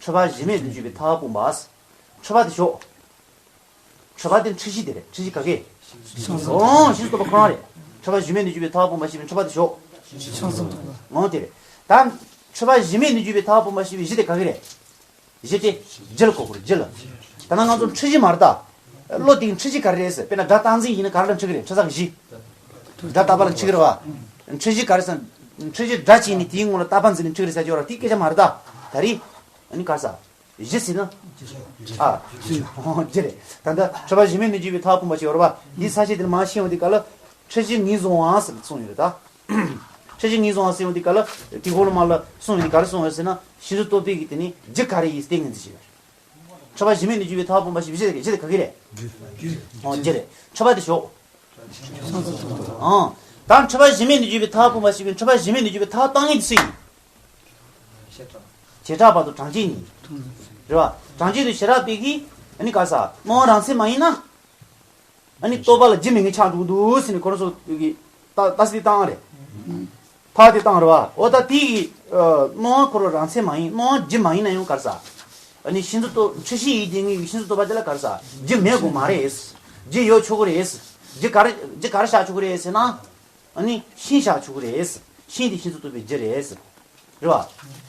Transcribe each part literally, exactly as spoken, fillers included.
འཁྲུལ་པ་གཞི་མེད་དུ་གྱུར་པའི་ཐར་པ་སྤངས་པ། འཁྲུལ་པ་དེ་ཞོག་འཁྲུལ་པ་དེ་འཁྲུལ་གཞི་དེ་རེད། འཁྲུལ་གཞི་ག་གེ། ཨོ་ཤིན་ཏུ་སྟོང་པ་ཁོ་རང་རེད། འཁྲུལ་པ་གཞི་མེད་དུ་གྱུར་པའི་ཐར་པ་སྤངས་པ་ཞེས་པའི་འཁྲུལ་པ་དེ་ཞོག་ཨོ་དེ་རེད། ད་འཁྲུལ་པ་གཞི་མེད་དུ་གྱུར་པའི་ཐར་པ་སྤངས་པ་ཞེས་པའི་གཞི་དེ་ག་གེ་རེད། གཞི་དེ། རྒྱུ་ལ་གོ་དགོས་རེད། རྒྱུ་ལ། ད་ནང་ང་ཚོ་འཁྲུལ་གཞི་མ་རེད་ད། བློ་དེ་འཁྲུལ་གཞི་ག་རེ་རེད་ཟེར། དཔེར་ན་སྒྲ་རྟག་འཛིན་ཡིན་ན་ག་རེ་ལ་འཁྲུལ་གི་རེད། འཁྲུལ་ས་གི་གཞི། སྒྲ་རྟག་པ་ལ་འཁྲུལ་གི་རེད་བ། འཁྲུལ་གཞི་ག་རེ་ཟེར། འཁྲུལ་གཞི་སྒྲ་བྱས་ནས་དེའི་སྔོན་ལ་རྟག་པ་འཛིན་ནས་འཁྲུལ་གི་རེད་ཟེར་གྱི་ཡོད་རེད། དེ་སྐད་ཆ་མ་རེད་ད། ད་རེད། ཨ་ནི་ག་རེ་ཟེར། གཞི་ཟེར་ན། ཨ། རྒྱུ་རེད། ད་ལྟ་འཁྲུལ་པ་གཞི་མེད་ནས་གྱུར་པའི་ཐར་པ་སྤངས་པ་ཞེས་པ་རེད་བ། འདིའི་ས་བཅད་དེ་ལ་མར་ཤེས་ཡོང་དུས་སྐབས་ལ། འཁྲུལ་གཞི་ངོས་བཟུང་བ་ཟེར་གསུངས་ཡོད་རེད་ད། འཁྲུལ་གཞི་ངོས་བཟུང་བ་ཟེར་ཡོང་དུས་སྐབས་ལ། དེ་གོང་ལ་མར་ལ་གསུངས་ཡོད་དུས་ག་རེ་གསུངས་ཡོད་ཟེར་ན། ཕྱིན་ཅི་ལོག་པའི་གི་དེ་ནི་རྒྱུ་ག་རེ་ཡིན་ཟེར་དེ་ངོས་འཛིན་བྱེད་པ་རེད། འཁྲུལ་པ་གཞི་མེད་ནས་གྱུར་པའི་ཐར་པ་སྤངས་པ་ཞེས་པའི་གཞི་དེ་ག་གེ་རེད། ཨོ་རྒྱུ་རེད། འཁྲུལ་པ་དེ་ཞོག་ཨང་། ད་འཁྲུལ་པ་གཞི་མེད་ནས་གྱུར་པའི་ཐར་པ་སྤངས་པ་ཞེས་པའི་འཁྲུལ་པ་གཞི་མེད་ནས་གྱུར་པའི་ཐར་པ་སྤང་མཁན་དེ་སུ་ཡིན། བྱེ་བྲག་བར་དུ་གྲངས་ཅན་ཉིད། རེད་བ། གྲངས་ཅན་དུ་ཞེ་དྲག་པའི་གི། ཨ་ནི་ག་རེ་ཟེར། སྣང་བ་རང་མཚན་མ་ཡིན་ན། ཨ་ནི་རྟོག་པ་ལ་རྒྱུ་མེད་མཁན་ཆགས་འགྲོ་གི་འདུག་ཟེར་ནས་ཁོ་རང་ཚོ་གི་ལྟ་ལྟ་ཚུལ་བཏང་རེད། ཐག་དེ་བཏང་རེད་བ། འོ་ད་དེ་གི། ཨ། སྣང་བ་ཁོ་རང་རང་མཚན་མ་ཡིན། སྣང་བ་རྒྱུ་མ་ཡིན་ན་ཡང་ག་རེ་ཟེར། ཨ་ནི་ཕྱིན་ཅི་ལོག་འཁྲུལ་གཞི་ཡིས་བསྡུས་ངེས་ཀྱི་ཕྱིན་ཅི་ལོག་པ་དེ་ལ་ག་རེ་ཟེར། རྒྱུ་མེད་དགོས་མ་རེད། རྒྱུ་ཡོད་ཆོག་གི་རེད། རྒྱུ་ག་རེ་རྒྱུ་ག་རེ་བཞག་ཆོག་གི་རེད་ཟེར་ན། ཨ་ནི་ཤིང་བཞག་ཆོག་གི་རེད། ཤིང་དེ་ཕྱིན་ཅི་ལོག་པའི་རྒྱུ་རེད། རེད་བ།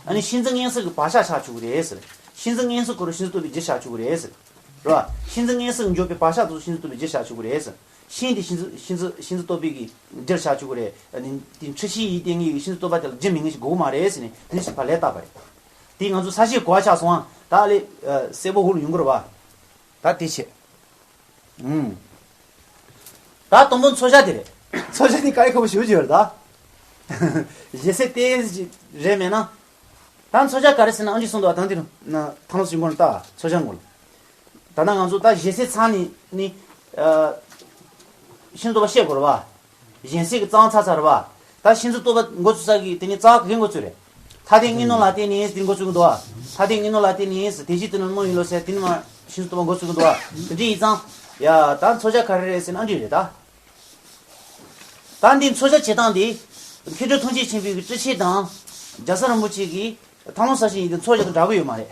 ཨ་ནི་ཤིང་རྩི་ངན་སོང་གི་བག་ཆགས་བཞག་ཆོག་གི་རེད། ཤིང་རྩི་ངན་སོང་ཁོ་རང་ཕྱིན་ཅི་ལོག་པའི་རྒྱུ་བཞག་ཆོག་གི་རེད། རེད་བ། ཤིང་རྩི་ངན་སོང་འཇོག་པའི་བག་ཆགས་དེ་ཕྱིན་ཅི་ལོག་པའི་རྒྱུ་བཞག་ཆོག་གི་རེད། ཤིང་དེ་ཕྱིན་ཅི་ཕྱིན་ཅི་ཕྱིན་ཅི་ལོག་པའི་གི་རྒྱུར་བཞག་ཆོག་གི་རེད། ཨ་ནི་དེ་འཁྲུལ་གཞི་ཡིས་བསྡུས་ངེས་ཀྱི་ཕྱིན་ཅི་ལོག་པ་དེ་ལ་རྒྱུ་མེད་མཁན་ཞིག་དགོས་ཀྱི་མ་རེད་ཟེར་ནས་དེ་ནས་ཕར་ལན་བཏབ་པ་རེད། དེ་ང་ཚོ་ས་བཅད་གོ་བ་ཆགས་སོང་ཨ། ད་ལས། ཨ། གསལ་པོ་ཧུར་ཡོང་གི་རེད་བ། ད་དེ་བྱས། ཨུམ། ད་དང་པོ་མཚོན་བྱ་དེ་རེད། མཚོན་བྱ་དེ་དཀའ་ལས་ཁག་པོ་ཞེ་པོ་ཅིག་ཡོད་རེད་ད། ཞེ་ས་ཏོག་ཙམ་རེད་མེད་ན། ད་མཚོན་བྱ་ག་རེ་ཟེར་ན་ཨང་ཅིག་གསུངས་འདུག་བ། ད་འདིར་ཐང་ལོ་སི་མགོ་ལ་ལྟ། མཚོན་བྱ་མགོ་ལ། ད་ལྟ་ང་ཚོ་ད་ཞེ་ས་ཚང་ནི་ནི། ཨ། ཤིན་ཏུ་བ་ཤེས་དགོས་རེད་བ། གཞན་སེལ་གྱི་རྩ་བ་ཚར་ཚར་བ། ད་ཕྱིན་ཅི་ལོག་པ་འགོ་ཚུགས་ས་གི་དེ་ནི་རྩ་བ་ག་གི་འགོ་ཚུགས་རེད། ཐ་དད་དངོས་སྣང་ལ་བརྟེན་ནས་དེ་འགོ་ཚུགས་ཀྱི་འདུག་བ། ཐ་དད་དངོས་སྣང་ལ་བརྟེན་ནས་དེ་བཞིན་དུ་ནི་སྣང་ཡུལ་ལོ་ཟེར་དེ་ནི་མ་ཕྱིན་ཅི་ལོག་པ་འགོ་ཚུགས་ཀྱི་འདུག་བ། དེ་འདྲ་ཡིན་ཙང་། ཡ། ད་མཚོན་བྱ་ག་རེ་རེད་ཟེར་ན་འདི་རེད་ད། ད་འདི་མཚོན་བྱ་བྱེད་སྟངས་འདི། མཁས་གྲུབ་ཐུགས་རྗེ་ཆེན་པོའི་སྤྲུལ་ཆས་དང་། རྒྱལ་ཚབ་རིན་པོ་ཆེ་གིས་ཐང་ལྷོ་གསལ་བྱེད་ཡིག་དེ་མཚོན་བྱ་དང་འདྲ་གི་ཡོད་མ་རེད།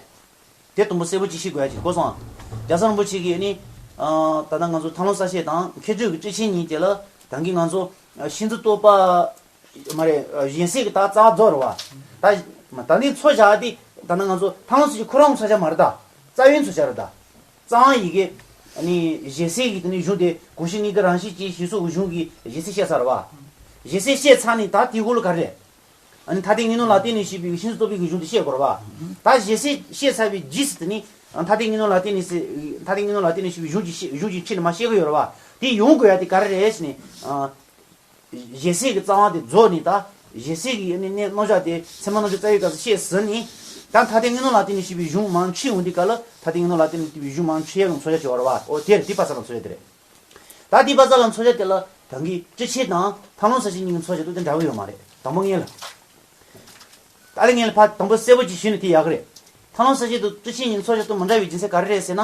དེ་དང་པོ་གསལ་པོ་ཅིག་ཤེས་དགོས་ཡ་ཅིག་གོ་སོང་ཨ། རྒྱལ་ཚབ་རིན་པོ་ཆེ་གིས་ནི། ཨ། ད་ལྟ་ང་ཚོ་ཐང་ལྷོ་གསལ་བྱེད་དང་མཁས་གྲུབ་ཀྱི་སྤྲུལ་ཆས་གཉིས་དེ་ལ་ད་གིན་ང་ཚོ་ཕྱིན་ཅི་ལོག་པ་མ་རེད། གཞན་སེལ་གྱི་ད་རྩ་བ་རྫོགས་རེད་བ། ད་ད་ནི་མཚོན་བྱ་དེ་ད་ལྟ་ང་ཚོ་ཐང་ལྷོ་གསལ་བྱེད་ཁོ་རང་མཚོན་བྱ་མ་རེད་ད། རྩ་བའི་མཚོན་བྱ་རེད་ད། རྩ་བ་ཡི་གེ་ནི་གཞན་སེལ་གྱི་དེ་ནི་གཞུང་དེ་གང་ཞིག་གཉིས་ཀྱི་རང་བཞིན་གྱིས་ཞེས་སོགས་ཀྱི་གཞུང་གིས་གཞན་སེལ་བཤད་ཚར་བ། གཞན་སེལ་བཤད་ཚར་ནས་ད་དེའི་འོག་ལ་ག་རེ། ཨ་ནི་ཐ་དད་དངོས་སྣང་ལ་བརྟེན་ནས་ཞེས་པའི་ཕྱིན་ཅི་ལོག་པའི་གི་གཞུང་དེ་བཤད་དགོས་རེད་བ། ད་གཞན་སེལ་བཤད་ཚར་བའི་རྗེས་སུ་དེ་ནི། ཨ། ཐ་དད་དངོས་སྣང་ལ་བརྟེན་ནས་ཟེར། ཐ་དད་དངོས་སྣང་ལ་བརྟེན་ནས་ཞེས་པའི་གཞུང་གི་གཞུང་གི་ཕྱིར་ནི་མ་བཤད་གི་ཡོད་རེད་བ། དེ་ཡོང་དགོས་ཡ་དེ་ག་རེ་རེད་ཟེར་ནས། ཨ། གཞན་སེལ་གྱི་རྩ་བ་དེ་རྫོགས་ནས་ད། གཞན་སེལ་གྱི་ནི་ནི་རྣམ་གཞག་དེ་ཚད་མ་རྣམ་འགྲེལ་རྩ་བའི་སྐབས་སུ་བཤད་ཟིན་ནས། ད་ཐ་དད་དངོས་སྣང་ལ་བརྟེན་ནས་ཞེས་པའི་གཞུང་མར་འཁྲིད་ཡོང་དུས་སྐབས་ལ་ཐ་དད་དངོས་སྣང་ལ་བརྟེན་ནས་ཞེས་པའི་གཞུང་མར་འཁྲིད་ཡ་གི་མཚོན་བྱ་བྱེད་པ་རེད་བ། ཨོ་དེ་རེད། དེ་པ་ས་ལ་མཚོན་བྱ་དེ་རེད། ད་དེ་པ་ས་ལ་མཚོན་བྱ་དེ་ལ་ད་གིན་སྤྲུལ་ཆས་དང་ཐང་ལྷོ་གསལ་བྱེད་གཉིས་ཀྱི་མཚོན་བྱ་དེ་འདྲ་གི་ཡོད་མ་རེད། དང་པོ་ངས་ལ། ད་ལྟ་ངས་ལ་ཕ་དང་པོ་གསལ་པོ་ཅིག་ཞུས་ནས་དེ་ཡག་གི་རེད། ཐང་ལྷོ་གསལ་བྱེད་དང་སྤྲུལ་ཆས་གཉིས་ཀྱི་མཚོན་བྱ་དེ་མི་འདྲ་བའི་རྒྱུ་མཚན་ག་རེ་རེད་ཟེར་ན།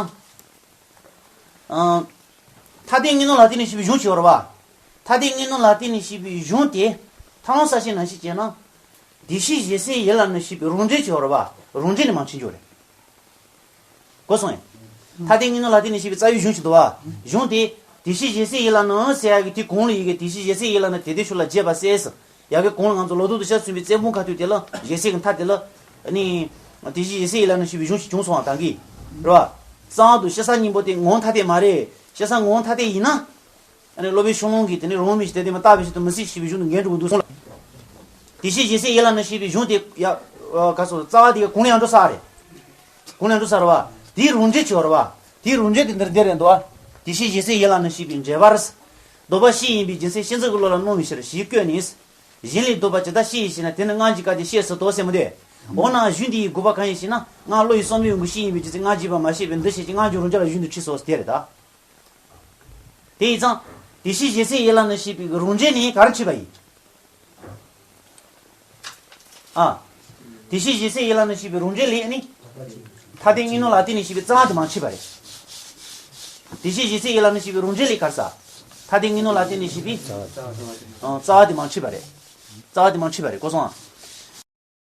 ཨང་། ཐ་དད་དངོས་སྣང་ལ་བརྟེན་ནས་ཞེས་པའི་གཞུང་ཅིག་ཡོད་རེད་བ། ཐ་དད་དངོས་སྣང་ལ་བརྟེན་ནས་ཞེས་པའི་གཞུང་དེ། ཐང་ལྷོ་གསལ་བྱེད་ནང་བཞིན་བྱས་ན། དེ་ཕྱིར་གཞན་སེལ་ཡིད་ལ་ནི་ཞེས་པའི་རང་འགྲེལ་ཅིག་ཡོད་རེད་བ། རང་འགྲེལ་ནས་མར་འཁྲིད་རྒྱུ་རེད། གོ་སོང་ངས། ཐ་དད་དངོས་སྣང་ལ་བརྟེན་ནས་ཞེས་པའི་རྩ་བའི་གཞུང་ཅིག་འདུག་བ། གཞུང་དེ། དེ་ཕྱིར་གཞན་སེལ་ཡིད་ལ་ནི་ཟེར་ཡ་གི་དེ་གོང་ལ་ཡི་གེ་དེ་ཕྱིར་གཞན་སེལ་ཡིད་ལ་ནི་དེ་དེ་ཤུགས་ལ་རྒྱས་པ་གསལ་ཟེར། ཡ་གི་གོང་ལ་ང་ཚོ་ལོ་ཏོག་ཏུ་ཤར་གསུངས་པའི་རྩེ་ཕུང་ཁ་ཐུག་དེ་ལ་གཞན་སེལ་གྱི་མཐའ་དེ་ལ། ནི། དེ་ཕྱིར་གཞན་སེལ་ཡིད་ལ་ནི་ཞེས་པའི་གཞུང་ཞིག་བྱུང་སོང་བ་ད་གིན། རེད་བ། གསང་སྔགས་དུ་སྤྱི་གསང་སྙིང་པོ་དེ་ངོ་བོ་ཐ་དད་མ་རེད། སྤྱི་གསང་ངོ་བོ་ཐ་དད་ཡིན་ན། ཨ་ནི་སློབ་དཔོན་ཤོ་ལོ་ཀ་གིས་དེ་ནི་རང་དབང་མེད་ཅིང་དེ་དེ་མ་བརྟགས་པའི་ཕྱིར་དུ་མི་སྲིད་ཞེས་པའི་གཞུང་དུ་འགལ་འགྲོ་གི་འདུག་གསུངས་ལ། དེ་ཕྱིར་གཞན་སེལ་ཡིད་ལ་ནི་ཞེས་པའི་གཞུང་དེ་ཡ། ག་སོ་རྩ་བ་དེ་ག་གོང་ལ་ཡང་འགྲོ་ས་རེད། གོང་ལ་ཡང་འགྲོ་ས་རེད་བ། དེའི་རང་འགྲེལ་ཅིག་ཡོད་རེད་བ། དེའི་རང་འགྲེལ་དེ་འདིར་འདིར་རེད་འདུག་བ། དེ་ཕྱིར་གཞན་སེལ་ཡིད་ལ་ནི་ཞེས་པའི་འགྲེལ་པར། ལྡོག་པ་སྤྱི་ཡིན་པའི་རྒྱུ་མཚན་ཤེས་འཛིན་གྱི་བློ་ལ་སྣང་བའི་ཕྱིར་ཞེས་བཀོད་ནས། གཞན་ལས་ལྡོག་པ་ཇི་ལྟར་སྤྱི་ཡིན་ཞེ་ན་དེ་ནི་སྔགས་ཀྱི་བཀའ་དེ་ཤེས་སུ་དོ་ཟེར་མི་འདོད། འོ་ན་གཞུང་འདི་ཡི་དགོས་པ་གང་ཡིན་ཞེ་ན་སྔགས་བློ་ཡི་བསམ་བློའི་དབང་པོ་སྤྱི་ཡིན་པའི་རྒྱུ་མཚན་སྔགས་ཀྱིས་པ་མ་ཤེས་པའི་འདུ་བྱེད་ཀྱི་སྔགས་ཀྱི་རང་རྒྱལ་ལ་གཞུང་འདི་འཁྲིད་སོ་ཟེར་དེ་རེད་ད། དེ་ཡིན་ཙང་། དེ་ཕྱིར་གཞན་སེལ་ཡིད་ལ་ནི་ཞེས་པའི་རང་འགྲེལ་ནི་ག་རེ་འཁྲིད་པ་ཡིན། ཨ། དེ་ཕྱིར་གཞན་སེལ་ཡིད་ལ་ནི་ཞེས་པའི་རང་འགྲེལ་ལས་ནི། ཐ་དད་དངོས་སྣང་ལ་བརྟེན་ནས་ཞེས་པའི་རྩ་བ་དེ་མར་འཁྲིད་པ་རེད། དེ་ཕྱིར་གཞན་སེལ་ཡིད་ལ་ནི་ཞེས་པའི་རང་འགྲེལ་ལས་ག་རེ་ཟེར། ཐ་དད་དངོས་སྣང་ལ་བརྟེན་ནས་ཞེས་པའི། ཨ། རྩ་བ་དེ་མར་འཁྲིད་པ་རེད། རྩ་བ་དེ་མར་འཁྲིད་པ་རེད་གོ་སོང་ཨ།